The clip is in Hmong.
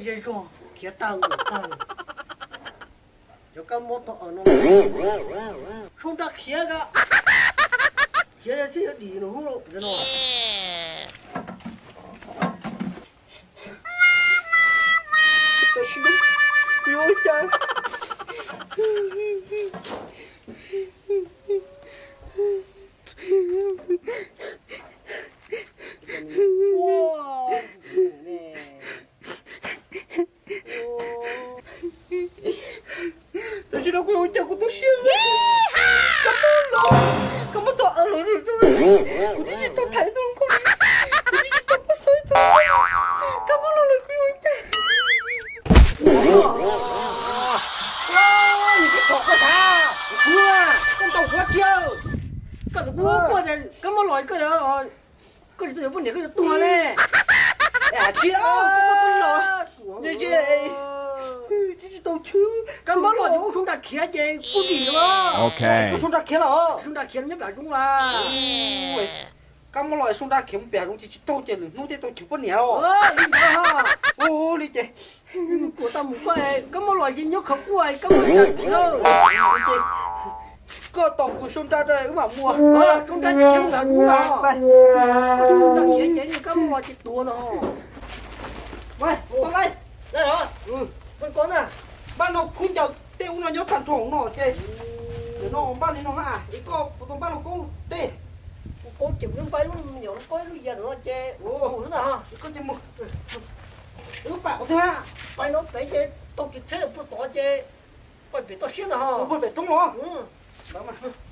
Zej zog khiav tag nkaus tag. Cov kab mob tog no, sau nra khiav ka, khiav thiaj yuav dim nws hub no. Tam sim no kuv yuav ua cas? Tam sim no kuv yuav ua cas kuv tu siab. Kab mob los, kab mob tog los, kuv twb tsis tau thaiv tus nkauj li, kuv twb tsis tau pab xauj tus nkauj, kab mob los lawm kuv yuav ua cas? Yog koj thov koj sav, kuv, koj ntaus kuv tsi, koj tus kuv koj kab mob los koj, koj tsis tau yuav poj niam koj yuav tuag ne. Tsis, kab mob los, tsis tau chwv, kab mob los ces koj sau nra khiav ces kuj dim los. Koj sau nra khiav los, sau nra khiav nyob pem zoov lawm. Kab mob los sau nra khiav mus pem zoov ces tsis raug ces lwm hnub thiaj tau chwv poj niam os. Li ntawd, ua li ces kuv tau mus koj, kab mob los yeej nyob khawv quaj, kab mob nra khiav. Koj tos kuv sau nra wb mam mus. Sau nra khiav mus pem zoov los, sau nra khiav ces kab mob los ces tuag no. Npaj no khaub ncaws tej ub no nyob tag nrho no ces, no npaj li no na, es koj puas tau npaj lub kaub tej? Kuv kaub ces kuv npaj lub me nyuam lub kaub ib lub yas no ces mus xwb ntag. Koj ces mus, wb pam qhov twg na? Pais no pem ces tau kev tsheb los puag tod ces pais pem toj siab ntag. Puag pem roob los.